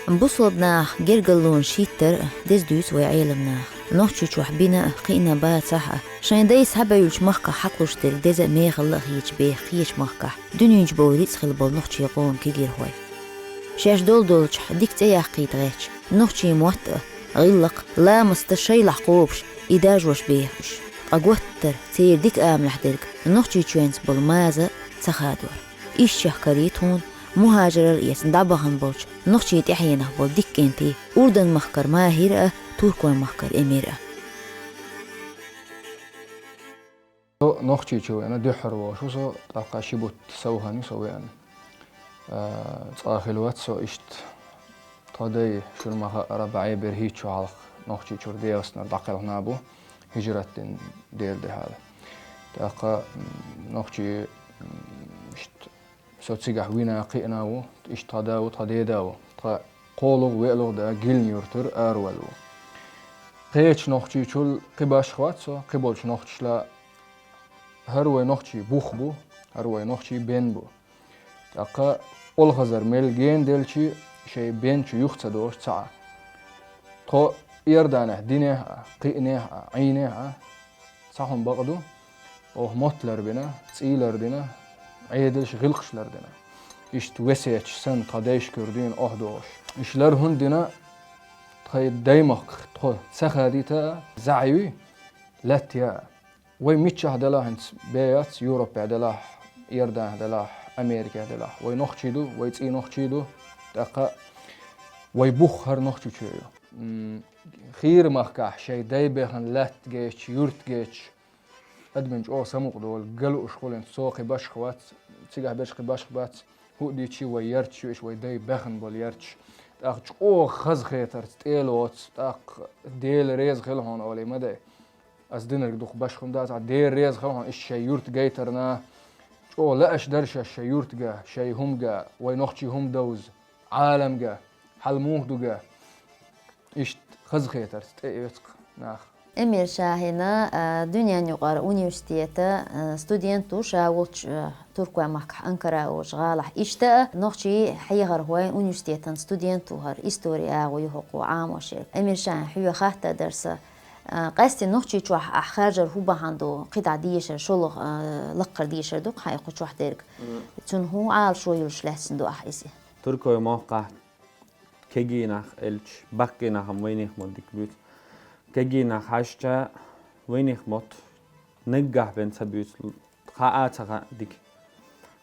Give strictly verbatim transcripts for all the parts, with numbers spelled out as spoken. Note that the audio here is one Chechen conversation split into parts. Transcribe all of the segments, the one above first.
Бусалба наха гергарлонаш хӀиттар а деза дуьйцу вай Ӏеламнаха. Нохчийчохь бина а, кхиъна бацахь а, шайн дайша схьабевллачу махкахь хьакхуьуш дерг деза а, мехала а хеташ беха кхечу махкахь дуьнен чу бовла рицкъ хилла болу нохчийн къоман кегийрхой. Шаьш долу долчохь дика цӀе яккхийта гӀерташ, нохчийн мотт а, гӀиллакх а, ламаст а шайлахь кхобуш, и даржош беха уьш. Ткъа готтара церан дика амалехь дерг Нохчийчоьнца болу маза ца хадор. Иштта карий тхуна мухӀажаралла эцна дӀабахана болчу нохчийн тӀаьхьенах болу дика кӀентий, Урдан-махкара МахӀир а, Туркойн-махкара Эмир а. Со Нохчийчу веана дуьххьара волуш ву со, тӀаккха ши бутт сов хан ю со веана. А, цкъа а хилла вац со иштта. Тхан дай, шуна ма-хаъара, бӀе берхӀитта шо хьалха Нохчийчуьра ДегӀастанара дӀакхелхина бу, хӀижрат дина дера дуьхьал. ТӀаккха, м, нохчий, м, иштта со цигахь вина, кхиъна ву, иштта тхан да ву, тхан деда ву. Тхан кхоалгӀа, веалгӀа да Гилин-Юьртара араваьлла ву. Кхечу Нохчийчул кхин башха вац со, кхиболчу нохчашла. ХӀара вай нохчийн бух бу, хӀара вай нохчийн бен бу. ТӀаккха олхазар мел гена делчи, шайн бен чу юха ца догӀуш ца Ӏа. Тхо Иорданехь динехь а, кхиънехь а, Ӏийнехь а, цхьа хӀума бакъ ду, оха мотт лар бина, цӀий лар дина, Ӏедалш, гӀиллакхаш лар дина. Иштта весеташ санна, тхан дайша куьра дуьйна оха догӀуш. Иштта лар хӀунда дина, тхайн даймахках тхо ца хадийта а, зӀе юй, лаьтта яа а. Вай миччахь делахь, хӀинца бен яц, Европехь делахь, Иорданехь делахь, Америкехь делахь, вай нохчий ду, вай цӀий нохчий ду, тӀаккха вай бух хӀара Нохчийчоь ю. М, хийра махкахь шайн дай бехана лаьтта геча, юрт геча, адамна чӀогӀа самукъа долу, ган лууш хуьлу, хӀинца со кхин башха вац, цигахь берш кхин башха бац, хӀуъа дийцича вай ярташ ю, иштта вай дай бехана болу ярташ. ТӀаккха чӀогӀа хазахетарца тӀе а лоцу, тӀаккха Дела реза хила хьуна олий ма дай. Ас динарг дукха башха хӀума дац, Дела реза хила хьуна иштта шайн юрт гайтарна, чӀогӀа лаьаш дара шаьш шайн юрт ган, шайн хӀума ган, вай нохчийн хӀума довза, Ӏалам ган, хьал муха ду ган. Иштта хазахетарца тӀе а оьцу-кх нах. Эмир Шахьин, а, дуьненаюкъара университета, а, студент ву, ша волчу, а, Туркойн-махкахь Анкара олучу гӀалахь. Иштта а нохчийн хьехархойн университетан студент ву хӀара, истори агӀо ю хӀокхо Ӏамош ерг. Эмир Шахьин, хьоьга хаттар дара сан, а, къаьсттина Нохчийчохь ахь хаьржар хӀун бахьана ду, кхидӀа дешар, шолгӀа, а, лаккхара дешар ду-кх хьайн кху чохь дерг. Мгм. Цунна хӀун Ӏалашо йолуш лаьцна ду ахь иза? Туркойн-мохкахь кегий нах элча, баккхий нах-м вайнех мотт дика буьйцу. Кегий нах хьаьжча, вайнех мотт наггахь бен ца буьйцу, хаа а ца хаьа дика.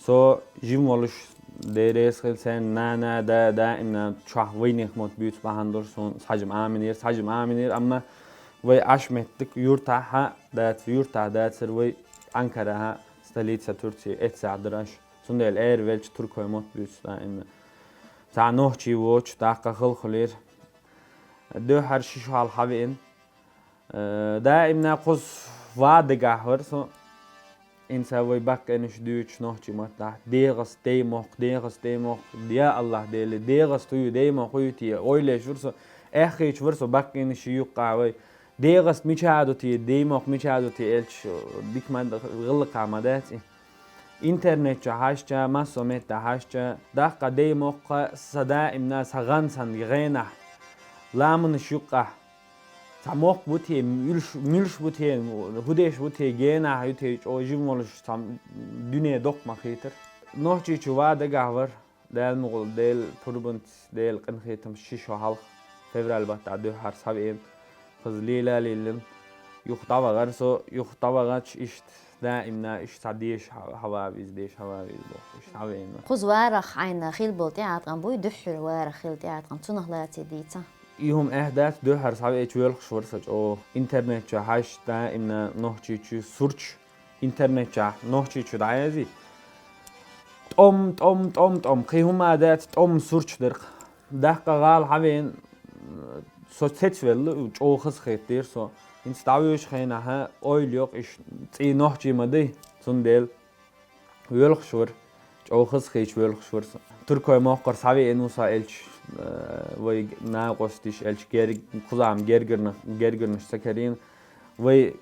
Со жима волуш, Дела реза хила, сайн нана, да, даимна чохь вайнех мотт буьйцу бахьана долуш, суна схьажим Ӏамийнера, схьажим Ӏамийнера, амма вай Ӏаш меттиг юртахь а дац, юртахь дацара вай Анкарахь, столица Турции, эццехь дара аша. Цундела эр велча туркойн мотт буьйцу даимна. Цхьа нохчий воцуш, даккха хала хуьлийра. Дуьххьара ши шо хьалха хьавеана. Э, даимна кхуза ван дагахь вара со. Инца вай баккхийнаш дуьйцуш нохчийн маттахь. ДегӀаста даймохк, дегӀаста даймохк, я АллахӀ Дела, дегӀаста хӀу ю, даймохк хӀу ю те, ойла еш вара со. Аьххийча вара со баккхийнаш юккъахь вай. ДегӀаста мичахь ду те, даймохк мичахь ду те, элча дика ма д-, гӀиллакхахь ма дац и. Интернет чу хьаьжча, массо а меттехь хьаьжча, даккха даймохк сан даимна сан гӀан санна гӀенахь, ламанаш юккъахь, цхьа мохк бу те, муьлш-, муьлш бу те, хӀу деш бу те, генахь ю те, чӀогӀа жима волуш цхьа дуьне доккха ма хийтара. Нохчийчу ван дагахь вара, Дала мукъ лахь, Делан турбанца, Делан къинхетамца ши шо хьалха, февраль баттахь дуьххьара схьавеана, кхуза лела а леллина. Юха дӀавахара со, юха дӀавахача иштта даимна иштта цхьа деша хьа-, хьава а веза, деша хьава а веза бохуш, иштта хьавеана. Кхуза варах хьайна хилла болу тӀеӀаткъам буй, дуьххьара варах хилла тӀеӀаткъам, цунах лаций дийца? И хӀума эхь дац, дуьххьара схьавеача воьлхуш вара со чӀогӀа. Интернет чу хьаьжча даимна Нохчийчу сурташ, интернет чохь Нохчийчу дӀаяздий. ТӀом, тӀом, тӀом, тӀом. Кхин хӀума а дац, тӀом, сурташ дара-кх. Даккха гӀала хьавеана, со цецвелла, чӀогӀа хазахетира со. ХӀинца дӀавоьдучу хенахь ойла йо-кх, иштта цӀий нохчий ма дай, цундела воьлхуш вара, чӀогӀа хазахеташ воьлхуш вара со. Туркойн-мохкара схьавеана ву со элча, э, вай накъосташ, элча герг-, кхузахь-м гергарнаш, гергарнаш ца карийна. Вай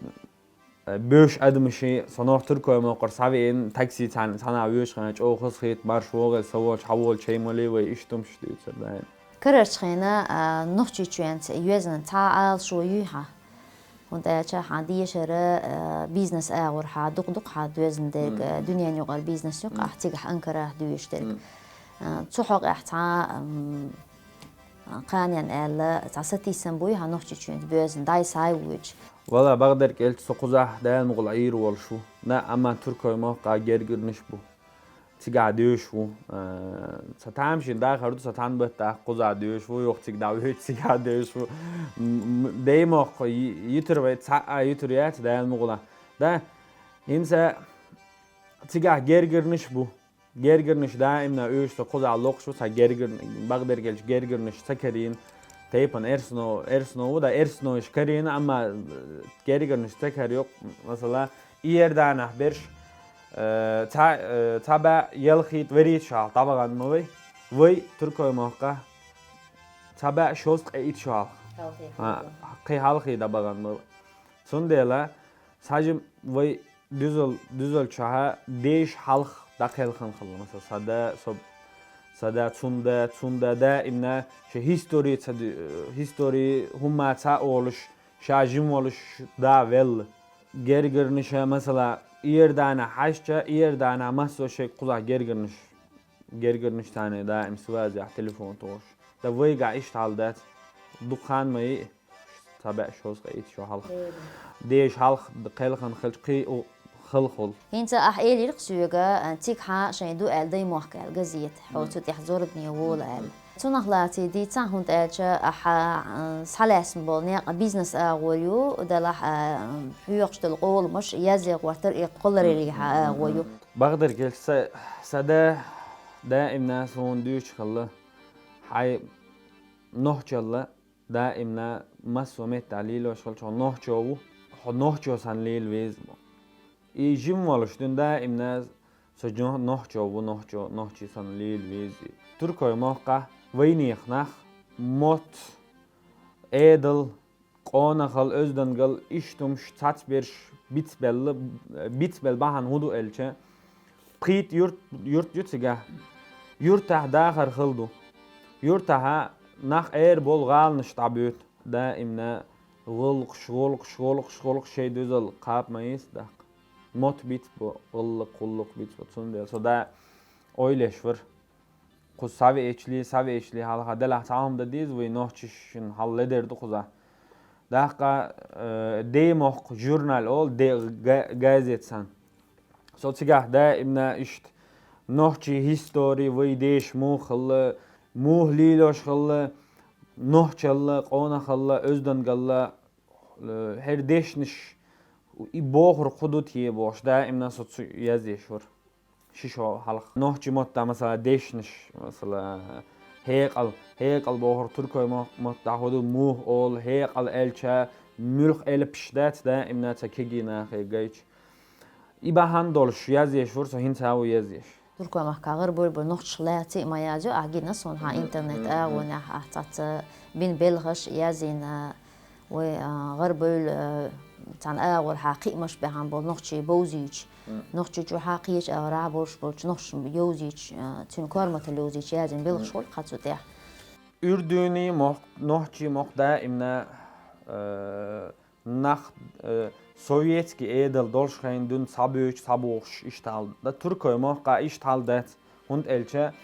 Э, боьш адамаш, со нах Туркойн-мохкара схьавеана, такси цхьаьна, цхьанхьа воьдуш хенахь чӀогӀа хазахета, марша вогӀийла, со волчу, хьан волчу чай молий вай, иштта хӀумаш дуьйцура даим. Карарчу хенахь, а, Нохчийчоьнца йоьзна цхьа Ӏалашо юй хьан? ХӀунда аьлча хьан дешара, а, бизнес агӀор хьан дукха-дукха хьан доьзна дерг, а, дуьненан юкъара бизнес ю-кх ахь цигахь Анкарахь доьшуш дерг. А, цу хьокъехь цхьа, м, а, кханенна аьлла, цхьа сатийсам буй хьан Нохчийчоьнца боьзна, дӀай-схьай воьдуш? Валла, бакъдерг аьлча, со кхузахь Дала мукъалахь Ӏийр волуш ву. На, амма Туркойн мохкахь гергарнаш бу. Цигахь доьшуш ву. Э, сан тамашийна дахар ду, сан цхьана баттахь кхузахь доьшуш ву, юха цига дӀавоьдуш, цигахь доьшуш ву. М, м, даймохк йи-, йитур вай, цхьа а йитур яц, Дала мукъалахь. Да, хӀинца цигахь гергарнаш бу. Гергарнаш даимна оьшуш сан кхузахь локхуш ву, сан гергар-, бакъдерг аьлча гергарнаш ца карийна. Тайпана эрсано, эрсано ву, да, эрсанойш карийна, амма, э, гергарнаш ца карайо-кх, масала, Иорданахь берш, э, цхьа, э, цхьа бӀе ялхитта, вуьрхӀитта шо хьалха дӀабахана ма вай. Вай Туркойн мохкахь цхьа бӀе шовзткъе итт шо хьалха. Хьалхе. А, кхин хьалхе дӀабахана ма вай. Цундела, схьажим вай дуьзал-, дуьзалчохь деша хьалха дӀакхелхина хилла. Масала, сан да, со, сан да, цуьнан да, цуьнан да даимна шен истори ца ду-, э, истори хӀумма ца олуш, ша жима волуш да велла. Гергарнаша, масала, Иорданахь хьаьжча, Иорданахь массо а шайга кхузахь гергарнаш, гергарнаш царна даим связехь, телефон тохуш. Ткъа вайгахь иштта хьал дац. Дукха хан ма йиъ, цхьа бӀе шовзткъе итт шо хьалха. Деша хьалха кхелхина хилча, кхин а хала хуьлу. ХӀинца ахь элира-кх соьга, а, цигахь шайн ду аьлла, «Даймохк» аьлла газета, хьо цу тӀехь зорбане вола аьлла. Цунах лаций дийцахь, хӀунда аьлча ахьа, а, схьалаьцна болу некъ бизнес агӀор ю, делахь, а, хьоькхуш долу къоламаш язъян гӀортар и кхоллараллин агӀо ю. Бакъдерг аьлча, са, сан да даимна суна дуьйцуш хилла, хьайн нохчалла даимна массо а меттехь лелош хилча, хьо нохчо ву, хьо нохчо санна лела веза бу. И жима волуш дуьйна даимна со жо-, нохчо ву, нохчо, нохчи санна лела веза. Туркойн мохкахь вайнех нах мотт, Ӏедал, къонахалла, оьздангалла, иштта хӀумаш цхьацберш бицбелла, бицбелла бахьана хӀун ду аьлча, пхийтта юрт, юрт ю цигахь. Юртахь дахар хала ду. Юртахьа нах эр болу гӀаланаш дӀабоьду. Даимна гӀуллакхаш, гӀуллакхаш, гӀуллакхаш, гӀуллакхаш, шайн доьзал кхаба ма йийца даккха. Мотт бицбо, гӀуллакх, гӀуллакх бицбо, цундела со да ойла еш вара. Кхуза схьавеъчале, схьавеъчале хьалха делахь цхьа хӀума дан деза вай, нохчашна хьал ледер ду кхузахь. Даккха, э, «Даймохк» журнал олу, де-, га-, газет санна. Со цигахь даимна иштта нохчийн истори, вай деша муха хилла, муха лелош хилла, нохчалла, къонахалла, оьздангалла, э, хӀара дешнаш, и бохург хӀун ду те бохуш, даимна со цу язъеш вара. Ши шо хьалха. Нохчийн маттахь, масала, дешнаш, масала, хьекъал, хьекъал бохург туркойн мо-, маттахь хӀун ду, муха олу, хьекъал аьлча, муьлха элпаш дац даимна цхьа кегий нахе гайча. И бахьана долуш язъеш вара со, хӀинца а ву язъеш. Туркойн махкахь гӀарбойн бу нохчаш лаьцна а ма язйо, ахь гина суна хьан интернет агӀонехь, ахь цхьацца бина белхаш язйина, вай, а, гӀарбойн, а, цхьана агӀор хьан кхиамаш баьхьна болу нохчий бовзуьйтуш. Нохчийчохь кхечу агӀорахь болуш болчу нохчашна йовзуьйтуш, а, цуьнан корматалла йовзуьйтуш язйина белхаш хуьлу-кх хьан цу тӀехь. Урдуний мохк, нохчийн мохк даимна, а, нах, э, советский Ӏедал долуш хенахь дуьйна схьабуьйцуш, схьабохуш иштта хьал. Да, туркойн мохкахь иштта хьал дац, хӀунда аьлча,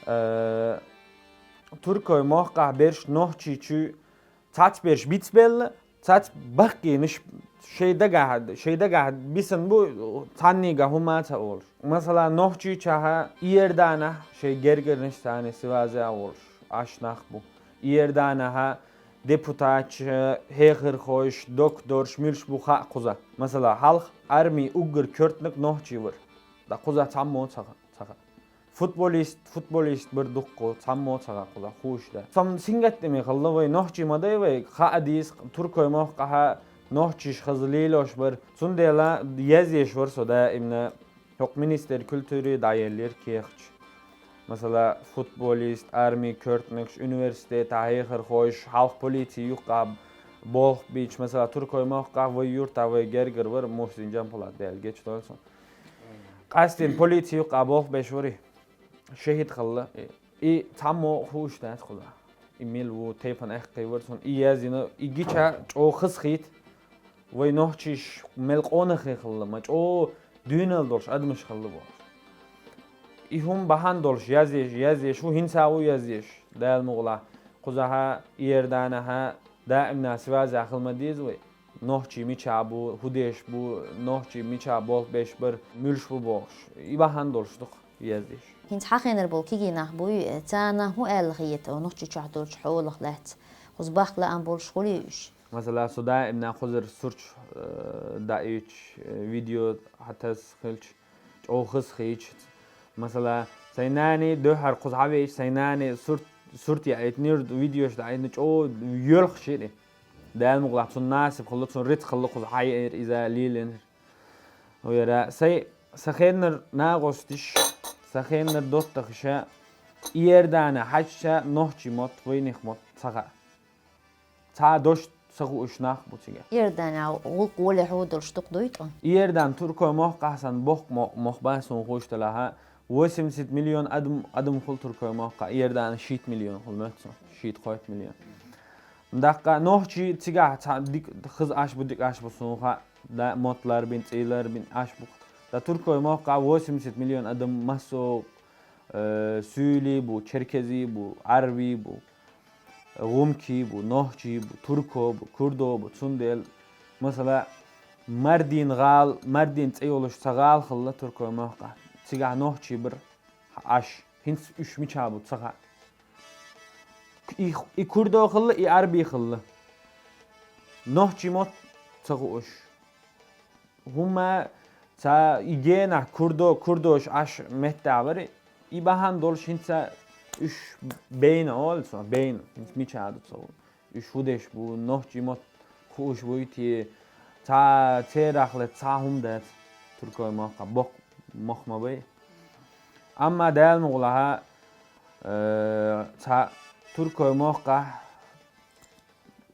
э, туркойн мохкахь берш Нохчийчуьра цхьацберш бицбелла, цхьацца баккхийнаш шайн дагахь, шайн дагахь бисина бу, цхьаннийга хӀума ца олуш. Масала, Нохчийчохь, Иорданахь шайн гергарнаш царна связехь а волуш, аш нах бу. Иорданахь депутаташ, хьехархойш, докторш, муьлш бу хаьа кхуза. Масала, хьалха армин уггар коьртаниг нохчи вара. Ткъа кхуза цхьаммо ца хаьа, ца хаьа. Футболист, футболист бара дуккха, цхьаммо ца хаьа кхуза, хууш дац. Со сингаттаме хилла вай, нохчий ма дай вай, хаа деза, туркойн мохкахь нохчаш хаза лелош бара. Цундела язъеш вара со даимна. ХӀокху министерстве культуры дӀаеллера кехаташ. Масала, футболист, армин коьртанигаш, университетехь хьехархойш, хьалха полицин юккъехь болх бийцуш, масала, туркойн мохкахь вай юьртахь вай гергара вара Мухсин Джампулат, Дела гечдойла цунна. Къаьсттина полицин юккъехь болх беш вара и. ШахӀид хилла. И цхьаммо хууш дац кхуза. И мел ву тайпан аьккхий вар цунна, и яздина, и гича чӀогӀа хазахийта, вай нохчийш мел къонахий хилла, ма чӀогӀа дуьйнал долуш адамаш хилла бохуш. И хӀума бахьана долуш яздеш, яздеш ву, хӀинца а ву яздеш, Дала мукъалахь, кхузахьа, Иорданахьа, даимна связехь хила ма деза вай. Нохчий мичахь бу, хӀун деш бу, нохчий мичахь болх беш бара, муьлш бу бохуш. И бахьана долуш ду-кх яздеш. ХӀинца хьан хенара болу кегий нах буй, царна хӀун аьлла хета, Нохчийчохь долчу хьолах лаьцна? Кхуза бахка лаам болуш хуьлий уьш? Масала, со даимна кхузара сурташ, э, даийча, э, видео хьатас хилча, чӀогӀа хазахийча. Масала, сайн нани дуьххьара кхуза хьавеача, сайн нани сурт, сурт яийтинера, видеош даийтина, чӀогӀа йоьлхуш яра и. Дала мукъалахь, цунна насип хилла, цунна рицкъ хилла, кхуза хьаеара иза, лелийнера. Вера, сайн, сан хеннара нагӀосташ, сан хеннара доттагӀаша, Иордане хьаьжча, нохчий мотт, вайнех мотт ца хаьа. Цхьа дош ца хууш нах бу цига. Иордане гӀуллакх гӀолехь долуш дукха дуй тӀо? Иордан туркой мохкахь санна боккха мо-, мох бан суна хууш делахь, восемьдесят миллион адам, адам хуьлу туркой мохкахь, Иордане шийтта миллион хуьлу моьтту суна, шийтта-кхойтта миллион. Даккха нохчий цигахь цхьа дика хаза Ӏаш бу, дика Ӏаш бу суна хаьа, да, мотт ларбина, цӀий ларбина Ӏаш бу. Ткъа туркой мохкахь восемьдесят миллион адам массо, э, суьйлий бу, черкезий бу, Ӏарбий бу, гӀумкий бу, нохчий бу, турко бу, курдо бу, цундела, масала, Мардин гӀала, Мардин цӀе йолуш цхьа гӀала хилла туркой мохкахь. Цигахь нохчий бара Ӏаш. ХӀинца уьш мичахь бу ца хаьа. И, и курдо хилла, и Ӏарбий хилла. Нохчий мотт ца хууш. ХӀумма цхьа и генахь курдо, курдош Ӏаш меттахь вара, и бахьана долуш хӀинца уьш байна олу цо, байна, хӀинца мичахь ду цо. Уьш хӀун деш бу, нохчий мотт хууш буй те, цхьа церах лаьцна цхьа хӀума дац, туркой мохкахь боккха мох ма бай. Амма Дала мукъалахь, э, цхьа туркой мохкахь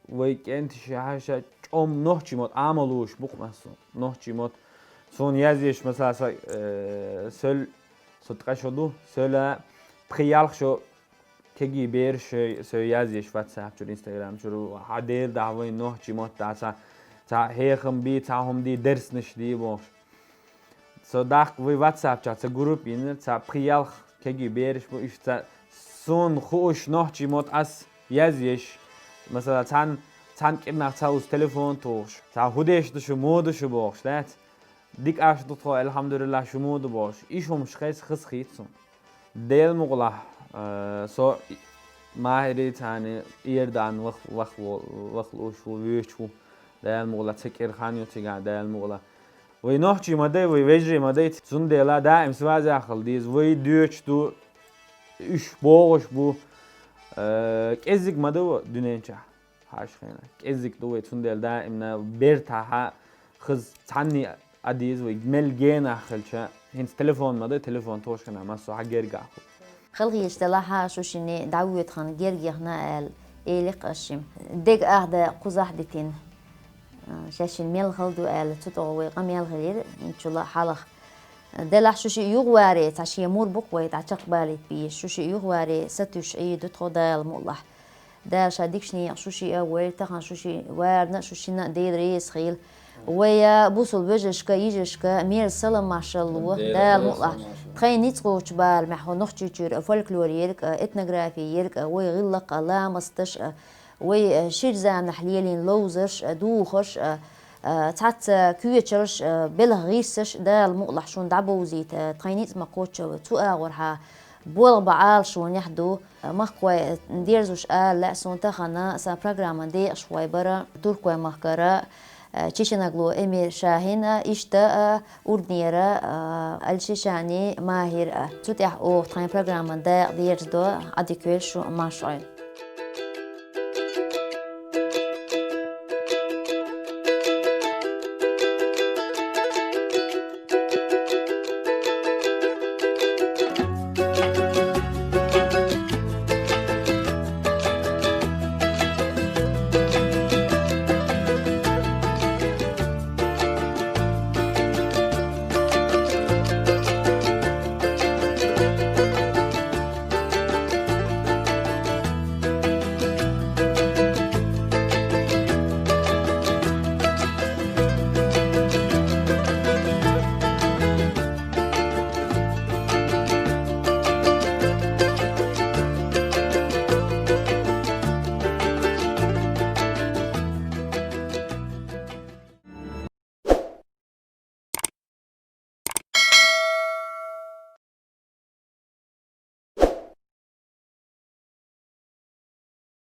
вай кӀенташа хьаьжча чӀогӀа нохчий мотт Ӏамалуш бу-кх массо. Нохчий мотт. Суна яздеш, масала, со, э, сол, со ткъа шо ду, сола пхи-ялх шо кегий бераш шо, со яздеш WhatsApp чуьра, Instagram чуьра, хьан Дела дахьа вайн нохчий мотт дахьа, цхьа, цхьа хьехам бий, цхьа хӀума дий, дерснаш дий бохуш. Со даккха вай WhatsApp чохь цхьа группа йинера, цхьа пхи-ялх кегий бераш бу, уьш цхьа суна хууш нохчий мотт ас яздеш. Масала, цхьана, цхьана кӀирнах цхьа уьш телефон тухуш, цхьа хӀун деш ду шу, муха ду шу бохуш, дац? Дика Ӏаш ду тхо, алхьамдулиллахь, шу муха ду бохуш. Иш хӀумаш хеза хазахийта суна. Дела мукъалахь, э, со Махьири цхьана Иордан вах-, вах-, вахлуш ву, вуьйцуш ву. Дела мукъалахь, цхьа кӀира хан ю цигахь, Дела мукъалахь. Вай нохчий ма дай, вай вежарий ма дай, цундела даим связехь хила деза. Вай доьчуш ду, уьш богӀуш бу, э, кӀеззиг ма ду дуьнен чохь, хьаша хенахь. КӀеззиг ду вай, цундела даимна бертахьа хаза цхьанний а деза вай, мел генахь хилча, хӀинца телефон ма дай, телефон тхоьшкахь массо хьан гергахь хуьлу. Халахеташ делахь, шу шинна дӀавоьду хьан гергехь аьлла, элира аш шимма. Дега ахда кхузахь дитина. Шаьш шина мел хала ду аьлла, цу тӀехь вай къамел хилира, инчула хьалха. Делахь шу шиъ юхаваре, цхьа шен мур бу-кх вай дӀа чекхбалийта безаш, шу шиъ юхаваре сатуьйсуш Ӏийр ду тхо Дала мукъалахь. Дала ша дикачу некъахь шу шиъ а войла, тахана шу шиъ варна а шу шина а Дела реза хила. Вай а бусул вежаршка, йижаршка мерза салам-маршалла ло, Дала мукъалахь. Тхайн ницкъ кхочу барамехь хӀо Нохчийчуьра фольклор ерг а, этнографи ерг а, вай гӀиллакх а, ламасташ а, вай, э, шира заманахь лелийна ловзарш а, духарш а, э, цхьацца коьчалш а, белхан гӀирсаш а Дала мукъалахь шуна дӀабовзийта, тхайн ницкъ ма кхоччу, цу агӀорхьа болх бан Ӏалашонехь ду. Махкахой, дерзош ала лаьа суна тахана, сан программан декъашхой бара Туркой махкара, э, Чеченоглу Эмир Шахин а, иштта а Урднера, э, Аль-Шишани Махир а. Цу тӀехь оха тхайн программан дакъа дерзадо, Ӏадика йойла шу, марша Ӏойла.